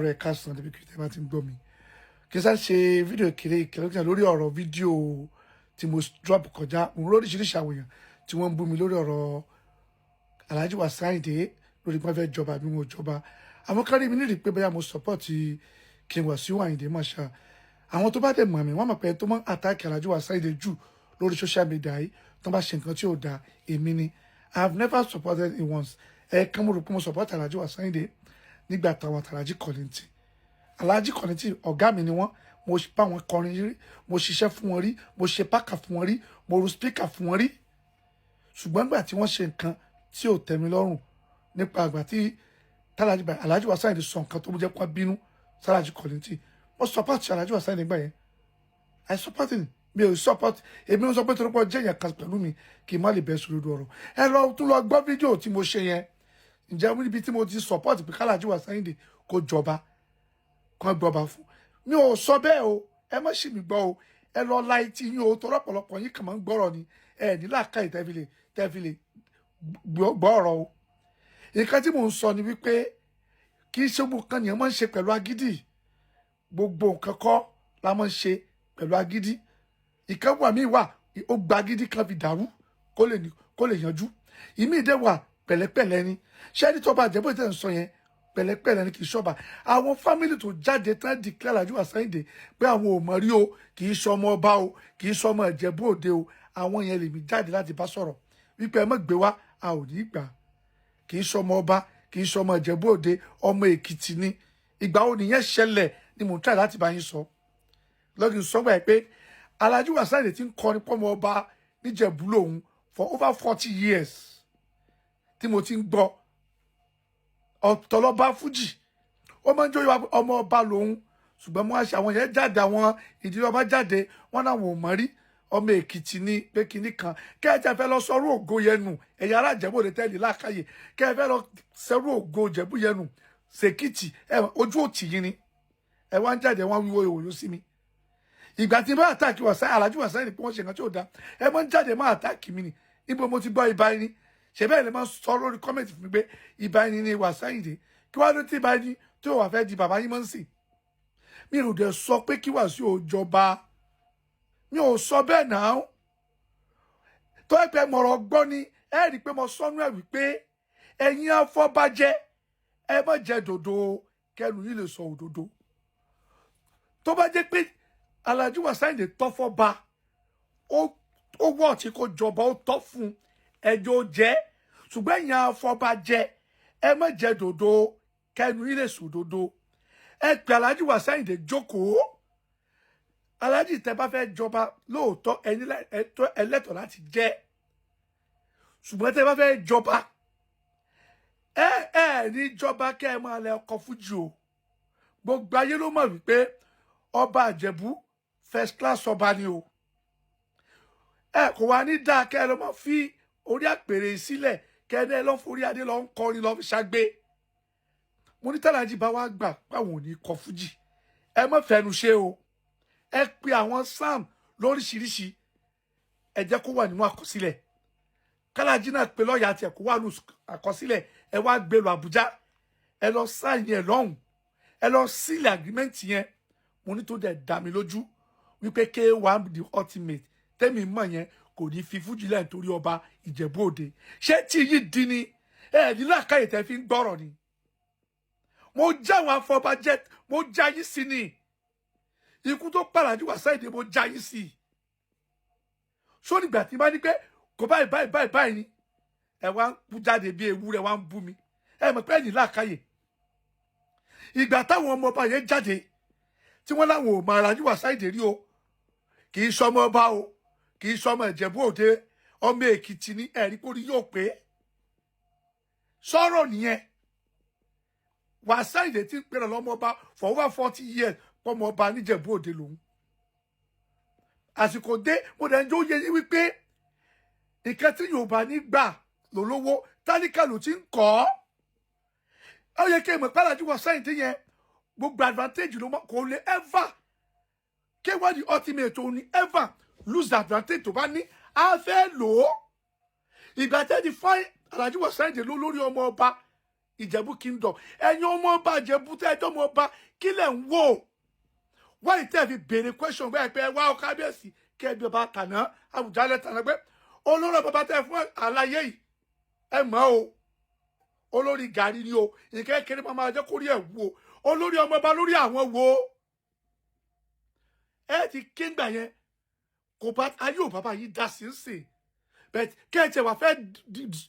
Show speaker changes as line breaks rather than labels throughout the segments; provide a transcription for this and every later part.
Ẹ káàsán níbi kí tẹ́ bá ti ń gbọ́ mi. Kí n sá ṣe fídíò kéré kéré lórí ọ̀rọ̀ fídíò tí mo drop kọjá. Mo lóríṣiríṣi àwọn èèyàn tí wọ́n ń bú mi lórí ọ̀rọ̀ Alhaji Wasiu Ayinde, lórí pé wọ́n fẹ́ jọba bí wọn ò jọba. Àwọn kan rí mi nírìí pé bóyá mo support King Wasiu Ayinde Marshal. Àwọn tó bá dẹ̀ mọ̀ mí, wọ́n mọ̀ pé tó máa ń attack Alhaji Wasiu Ayinde jù lórí social media yìí, tó bá ṣe nǹkan tí ò dáa, èmi ni. I have never supported him once. Ẹ̀ẹ̀kan mo rò pé mo support Alhaji Wasiu Ayinde nígbà táwọn àtàlájì Kollington. Alhaji Kollington, ọ̀gá mi ni wọ́n. Mo bá wọn kọrin rí, mo ṣiṣẹ́ fún wọn rí, mo ṣe pákà fún wọn rí, mo ru speaker fún wọn rí. Ṣùgbọ́n nígbà tí wọ́n ṣe nǹkan tí ò tẹ́ mi lọ́rùn, nípa àgbà tí Alhaji Wasiu Ayinde sọ nǹkan tó mú jẹ́ kó bínú sálàjì Kollington, mo support Alhaji Wasiu Ayinde nígbà yẹn. I support him. Mi ò support, èmi ń sọ pé torí pé jẹ́ èèyàn kan pẹ̀lú mi, kì í má lè bẹ́ẹ̀ sórí ọ̀rọ̀. Ẹ lọ tún lọ gbọ́ fídíò tí mo ṣe yẹn. Ǹjẹ́ níbi tí mo ti support pé k'Alhaji Wasiu Ayinde kó jọba, kán gbọba fún mi? Ò sọ bẹ́ẹ̀ o. Ẹ má ṣì mí gbọ́ o. Ẹ lọ la etí yín o, torí ọ̀pọ̀lọpọ̀ yín kàn máa ń gbọ́rọ̀ ni. Ẹ ní làákàyè tẹ́fìlẹ̀ gbọ́ ọ̀rọ̀ o. Nǹkan tí mò ń sọ ni wípé kì í ṣe gbogbo nǹkan nìyẹn máa ń ṣe pẹ̀lú agídí. Gbogbo nǹkan kọ́ la máa ń ṣe pẹ̀lú agídí. Ìkan wà míì wà, ó gba agídí kan fi dàrú kó lè yanjú. Ìmíì dẹ̀ wà, pẹ̀lẹ́pẹ̀lẹ́ ni. Ṣé ẹni tó bá jẹ́ bó ti ń sọ yẹn, pẹ̀lẹ́pẹ̀lẹ́ ni, kì í ṣọba. Àwọn family tó jáde tán declare Alhaji Wasiu Ayinde pé àwọn ò mọ̀ rí o, kì í ṣọmọ ọba o, kì í ṣọmọ Ìjẹ̀bú Òde o, àwọn yẹn lèmi jáde láti bá sọ̀rọ̀ wípé ẹ má gbé wá, a ò ní gbà. Kì í ṣọmọ ọba, kì í ṣọmọ Ìjẹ̀bú Òde, ọmọ Èkìtì ni. Ìgbà wo nìyẹn ṣẹlẹ̀ ni mò ń try láti bá yín sọ lọ́gìn sọ́gbà yìí pé Alhaji Wasiu Ayinde ti ń kọrin pọ́mọ ọba níjẹ̀bú lòun for over 40 years tí mo ti ń gbọ́. Ọ̀tọ̀lọ́ba fújì, ó máa ń jó ọmọ ọba lòun, ṣùgbọ́n mo wá ṣe àwọn yẹn jáde, àwọn ìdílé ọba jáde, wọn náà wò mọ́ rí, ọmọ Èkìtì ni, pé kinní kan kẹ́ ẹ fẹ́ lọ sọrú ògo yẹn nù. Ẹ̀yà ará Ìjẹ̀bú Òde tẹ́lẹ̀ láàkáyè, kẹ́ ẹ fẹ́ lọ sẹ́rú ògo Ìjẹ̀bú yẹn nù ṣèkìtì ẹ, ojú òtì yín ni. Ẹ wá ń jáde, ẹ wá ń wíwọ́ ìwòyó sí mi. Ìgbà tí n bá attack Wàsáì, Alhaji Wàsáì ni, pé wọ́n ṣe nǹkan tí ò da, ẹ máa ń jáde, máa attack mi ni. Níbo mo ti gbọ́ ibà ẹni ṣe bẹ́ẹ̀ lè máa sọ lórí comment fún mi pé ibà ẹni ni Wàsáì Àyìndé? Kí wàá ló tí ibà ẹni tí ò wà fẹ́ di bàbá yín mọ́ ń sìn? Mi ò dẹ̀ sọ pé kí Wàsíù ò jọba. Mi ò sọ bẹ́ẹ̀ náà. Tó ẹ pẹ́ mọ̀rọ̀ gbọ́ ni, ẹ rí i pé mo sọnú ẹ̀ wípé ẹ̀yin afọbajẹ, ẹ má jẹ dòdò, kẹnu yìí lè sọ òdodo. Tó bá jẹ́ pé Alhaji Wasiu Ayinde tọ́ fọ́ba, ó wọ̀ tí kò jọba, ó tọ́ fún ẹjọ́ jẹ́. Ṣùgbọ́n ẹ̀yin afọbajẹ, ẹ má jẹ dòdò, kẹnu yìí lè sọ òdodo. Ẹ pè Alhaji Wasiu Ayinde jókòó. Alhaji, tẹ́ bá fẹ́ jọba lóòótọ́, ẹni ẹlẹ́tọ̀ọ́ láti jẹ́, ṣùgbọ́n tẹ́ bá fẹ́ jọba, ẹ ẹ ní jọba kẹ́ ẹ máa lẹ ọkọ̀ fújì o. Gbogbo ayé ló mọ̀ wípé ọba Ìjẹ̀bú, first class ọba ni o. Ẹ kò wá ní dáa kẹ́ ẹ lọ́ máa fi orí àpèrè sílẹ̀, kẹ́ ẹ lọ́ forí adé lọ́ ń kọrin, lọ́ fi ṣàgbé. Mo ní tàlàjì bá wá gbà páwọn ò ní kọ fújì, ẹ má fẹnu ṣe o. Ẹ pe àwọn sam lóríṣiríṣi, ẹ jẹ́ kó wà nínú àkọsílẹ̀. Kálájí náà pe lọ́ọ̀yà tiẹ̀, kó wà nínú àkọsílẹ̀. Ẹ wá gbé lọ Àbújá, ẹ lọ sign ẹ lọ́hùn, ẹ lọ seal agreement yẹn. Mo ní tó dẹ̀ dá mi lójú wípé K1 the Ultimate tẹ́mi mọ̀ yẹn kò ní fi fújì lẹ́yìn torí ọba Ìjẹ̀bú Òde. Ṣé tí yìí dín ní ẹ ní làákàyè tẹ́ fi ń gbọ́rọ̀ ni? Mo já àwọn afọbajẹ, mo já yín sí ni. Ikú tó pàlàjì wá sáìdì, mo já yín sí. Ṣó nígbà tí bá ní pé kò báyìí báyìí báyìí báyìí ni, ẹ wá ń kú jáde bí ewúrẹ́, wá ń bú mi. Ẹ mọ̀ pé ẹ̀yìn làákàyè. Ìgbà táwọn ọmọ ọba yẹn jáde tí wọ́n láwọn ò mọ Alhaji Wasiu Ayinde rí o, kì í sọmọ ọba o, kì í sọmọ Ìjẹ̀bú Òde, ọmọ Èkìtì ní, ẹ̀rí kórí yóò pé sọ̀rọ̀ nìyẹn. Wasiu Ayinde tí ń pèrè lọ́mọ ọba for over 40 years, pọ́mọ ọba níjẹ̀bú Òde lòun. Àsìkò dé, mo dẹ̀ ń jó yẹ yín wípé nǹkan tí Yorùbá ní gbà lólówó, tálíkà ló ti ń kọ́. Ó yẹ kí ẹ mọ̀ pé Alhaji Wasiu Ayinde yẹn, gbogbo advantage ló mọ̀. Kò lè ever, K1 the Ultimate ò ní ever lose advantage tó bá ní, á fẹ́ lò ó. Ìgbà tẹ́ di fáin Alhaji Wasiu Ayinde ló lórí ọmọ ọba. Ìjẹ̀bú Kingdom. Ẹ̀yin ọmọ ọba Ìjẹ̀bú tẹ́ ẹjọ́ ọmọ ọba, kí lẹ̀ ń wò? Wáyé tẹ́ fi béèrè question bẹ́ẹ̀ pé wá ọ kábíyèsí kẹ́ẹ̀bí ọba tàná Àwùjalẹ̀ tàná pé olórí ọba tẹ́ fún àlàyé yìí, ẹ mọ̀ o, olórí gàrí ni o, nǹkan kékeré máa jẹ́ kórí ẹ̀ wú o, olórí ọmọ ọba lórí àwọn wo ẹ ti kéńgbà yẹn kò bá ayé ò bàbá yìí dá sí ń sìn bẹ́ẹ̀ kẹ́ẹ̀tẹ̀ wà fẹ́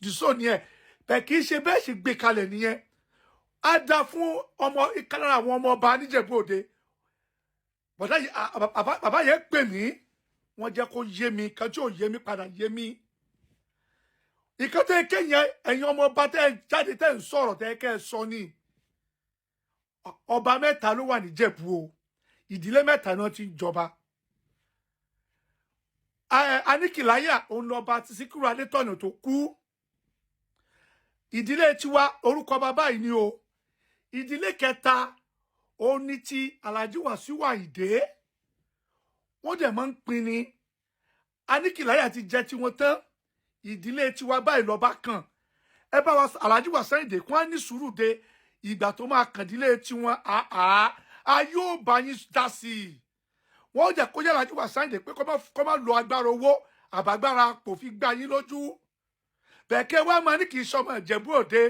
dìsọ nìyẹn bẹ́ẹ̀. Kì í ṣe bẹ́ẹ̀ ṣe gbé kalẹ̀ nìyẹn. Á dá fún ọmọ ìkànnì àwọn ọmọ ọba níjẹ̀bú Òde. Bọ̀dá yìí, bàbá yẹn pè mí, wọ́n jẹ́ kó yé mi kan tí ò yé mi padà yé mi. Ìkan tẹ́ kéèyàn, ẹ̀yin ọmọ ọba tẹ́ jáde tẹ́ ń sọ̀rọ̀ tẹ́ kẹ́ ẹ sọ ni, ọba mẹ́ta ló wà níjẹ̀bú o, ìdílé mẹ́ta náà ti ń jọba. Aníkìláyà òun lọba ti Síkírù Adétọ̀nà tó kú. Ìdílé tiwa, orúkọ bàbá yìí ni o. Ìdílé kẹta òun ni ti Alhaji Wàsíù Àyìndé. Wọ́n dẹ̀ máa ń pín ni. Aníkìláyà ti jẹ́ tiwọn tán, ìdílé tiwa báyìí lọ́ba kan. Ẹ bá wa Alhaji Wàsíù Àyìndé kún á ní sùúrù de ìgbà tó máa kàn dílé tiwọn. Àá a yóò bá yín dá sí i. Wọ́n jẹ́ kó yẹ Alhaji Wàsíù Àyìndé pé kó má lo agbára owó àbágbára kò fi gbá yín lójú bẹ́ẹ̀. Kẹ́ wá máa ní kì í sọmọ Ìjẹ̀bú Òde,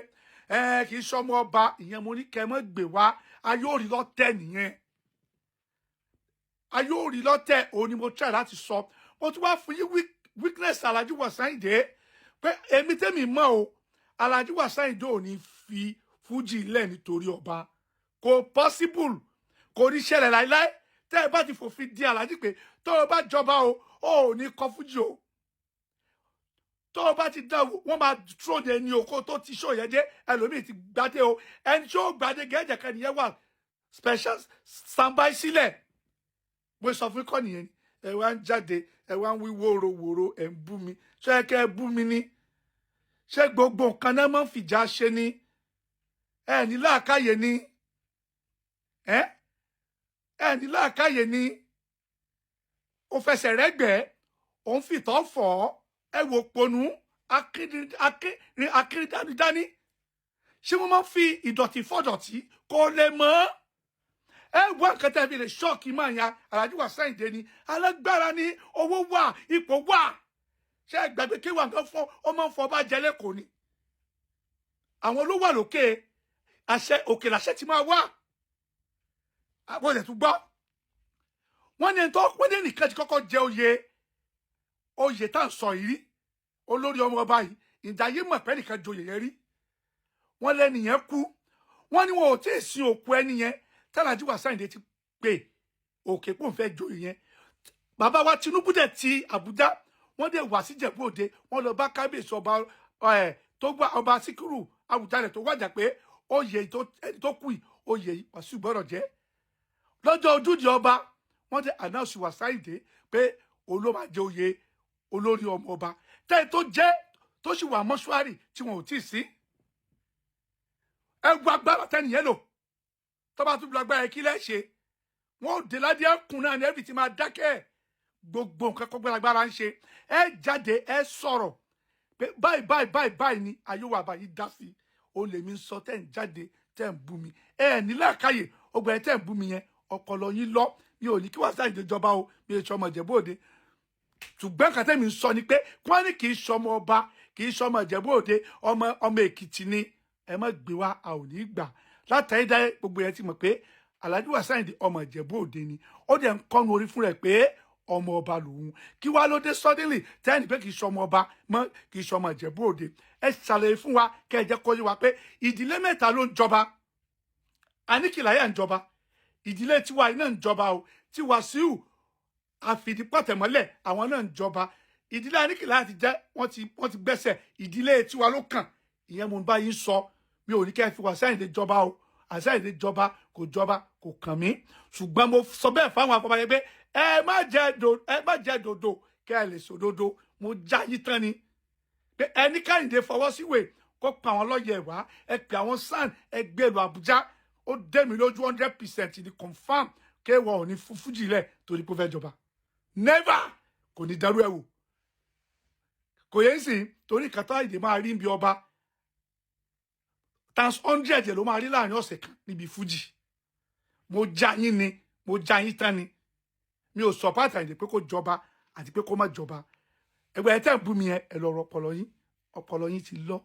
kì í sọmọ ọba. Ìyẹn mo ní kẹ́ mọ́ gbé wá, a yóò rí lọ́tẹ̀ nìyẹn, a yóò rí lọ́tẹ̀. Òun ni mo try láti sọ. Mo tún wá fún yín weakness Alhaji Wàsíù Àyìndé pé èmi tẹ́mi mọ̀ o, Alhaji Wàsíù Àyìndé ò ní fi fújì lẹ̀ nítorí ọba. Kò possible, kò ní ṣẹlẹ̀ láíláí. Tẹ́ ẹ bá ti fòfin di Alhaji pé tó o bá jọba o, ò ní kọ fújì o, tó o bá ti dá wọ́n máa tró ní ẹni o, kó tó ti ṣó yẹn dé, ẹlòmíì ti gbadé o. Ẹni tí ó gbadé gẹ́gẹ́ kan nìyẹn wà special standby sílẹ̀. Mo sọ fún kọ́ nìyẹn ni. Ẹ wá ń jáde, ẹ wá ń wí wóróworó, ẹ ń bú mi. Ṣé ẹ kẹ́ ẹ bú mi ni? Ṣé gbogbo nǹkan náà máa ń fìjà ṣe ni? Ẹ ní làákàyè ni, ẹ ní làákàyè ni. Ó fẹsẹ̀ rẹ́gbẹ̀ẹ́, òun fìtọ́ fọ́. Ẹ wò ponú akíndání. Ṣé wọ́n máa ń fi ìdọ̀tí fọ́dọ̀tí? Kò lè mọ́. Ẹ wá nǹkan tẹ́ fi lè shock máa yan Alhaji Wasiu Ayinde ni. Alágbára ni, owó wà, ipò wà. Ṣé ẹ gbàgbé kéwà nǹkan fọ́? Ó máa ń fọ ọba jẹ lẹ́kọ̀ọ́ ni. Àwọn ló wà lókè àṣẹ, òkè làṣẹ ti máa wà. Àwọn ọ̀dẹ̀ tún gbọ́ wọ́n ní ẹni tó wọ́n ní ẹnìkan ti kọ́kọ́ jẹ oyè tá à ń sọ yìí rí, olórí ọmọ ọba yìí. Ìdáyé mọ̀ pé ẹnìkan joyè yẹn rí. Wọ́n lẹ́nìyẹn kú, wọ́n ní wọn ò tí ì sin òkú ẹni yẹn tálàjí Wasiu Ayinde ti pè òkè pò ń fẹ́ joyè yẹn. Bàbá wa Tinubu dẹ̀ ti Àbújá, wọ́n dẹ̀ wá sí Ìjẹ̀bú Òde, wọ́n lọ bá kábíyèsí ọba ẹ̀ tó gbà, ọba Síkírù Àwùjalẹ̀ tó wàjà, pé oyè tó kù yìí, oyè yìí, Wàsíù gbọ́dọ̀ jẹ́. Lọ́jọ́ ojúde ọba, wọ́n ti announce Wasiu Ayinde pé òun ló máa jẹ oyè olórí ọmọ ọba tẹ́ẹ̀ tó jẹ́ tó sì wà mọ́ṣúárì tí wọn ò tí ì sí. Ẹ gbọ́ agbára tẹ́nìyẹn lò. Tó bá tún lọ agbára kí lẹ́ ṣe, wọn ò dé ládé ẹkùn náà ní ẹbí tí máa dákẹ́. Gbogbo nǹkan kọ́ gbáragbára ń ṣe. Ẹ jáde, ẹ sọ̀rọ̀ pé báyìí báyìí báyìí báyìí ni ayé wa báyìí dá sí. Ó lè mi sọ tẹ́ ń jáde tẹ́ ń bú mi. Ẹ ní làákàyè. Ọgbà ẹ tẹ́ ń bú mi yẹn, ọpọlọ yín lọ. Mi ò ní kí Wasiu Ayinde jọba o, mi ò sọmọ Ìjẹ̀bú Òde. Ṣùgbọ́n nǹkan tẹ́mi ń sọ ni pé kí wọ́n ní kì í sọmọ ọba, kì í sọmọ Ìjẹ̀bú Òde, ọmọ Èkìtì ni. Ẹ má gbé wa, a ò ní gbà látàrí dá. Gbogbo yẹn ti mọ̀ pé Alhaji Wasiu Ayinde ọmọ Ìjẹ̀bú Òde ni. Ó dẹ̀ ń kọ́nu orí fún rẹ̀ pé ọmọ ọba lòun. Kí wá ló dé suddenly tẹ́ni pé kì í sọmọ ọba mọ́, kì í sọmọ Ìjẹ̀bú Òde? Ẹ ṣàlàyé fún wa, kẹ́ ẹ jẹ́ kó yé wa pé ìdílé mẹ́ta ló ń jọba. Aníkìláyà ń jọba, ìdílé tiwa iná ń jọba o, tí Wàsíù àfìdípọ̀tẹ̀mọ́lẹ̀ àwọn náà ń jọba. Ìdílé Aníkìláyà ti jẹ́, wọ́n ti gbẹ́sẹ̀, ìdílé tiwa ló kàn. Ìyẹn mo bá yín sọ. Mi ò ní kẹ́ ẹ fi Wasiu Ayinde jọba o. Wasiu Ayinde jọba, kò jọba, kò kàn mí. Ṣùgbọ́n mo sọ bẹ́ẹ̀ fáwọn afọbajẹ pé ẹ má jẹ dòdò kẹ́ ẹ lè sòdodo. Mo já yín tán ni pé ẹni Káyìndé fọwọ́ síwèé kó pa àwọn lọ́yẹ̀ wá, ẹ pè àwọn SAN, ẹ gbé lọ Àbújá. Ó dé mi lójú 100% ní confam kéwọ́ ò ní fún fújì lẹ̀ torí pé ó fẹ́ jọba. Never, kò ní darú ẹ wò. Kò yẹ ń sìn torí kàtà ìdè máa rí bí ọba. Times 100 ló máa rí láàrin ọ̀sẹ̀ kan níbi fújì. Mo já yín ni, mo já yín tán ni. Mi ò support Àyìndé pé kó jọba àti pé kó má jọba. Ẹgbẹ́ ẹ tẹ́ ń bú mi yẹn, ẹ lọ rọ ọpọlọ yín, ọpọlọ yín ti lọ.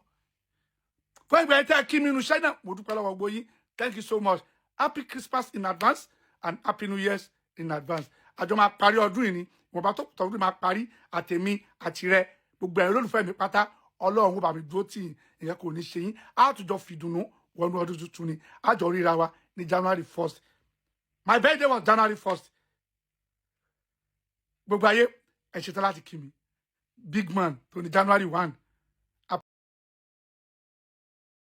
Fún ẹgbẹ́ ẹ tẹ́ kí mi inú iṣẹ́ náà, mo dúpẹ́ lọ́wọ́ gbogbo yín. Thank you so much. Happy Christmas in advance and happy New Year's in advance. Àjọ máa parí ọdún yìí ni, ìwọ̀nba tó tọdún máa parí, àtèmi àti rẹ, gbogbo ẹ̀rọ olólùfẹ́ mi pátá, Ọlọ́run ó bá mi dúró tì yín, ìyẹn kò ní ṣe yín. Á tún jọ fìdùnnú wọnú ọdún tuntun ni, á jọ ríra wa ní January 1st. My birthday was January 1st. Gbogbo ayé ẹ ṣetán láti kí mi. Big man tó ní January 1.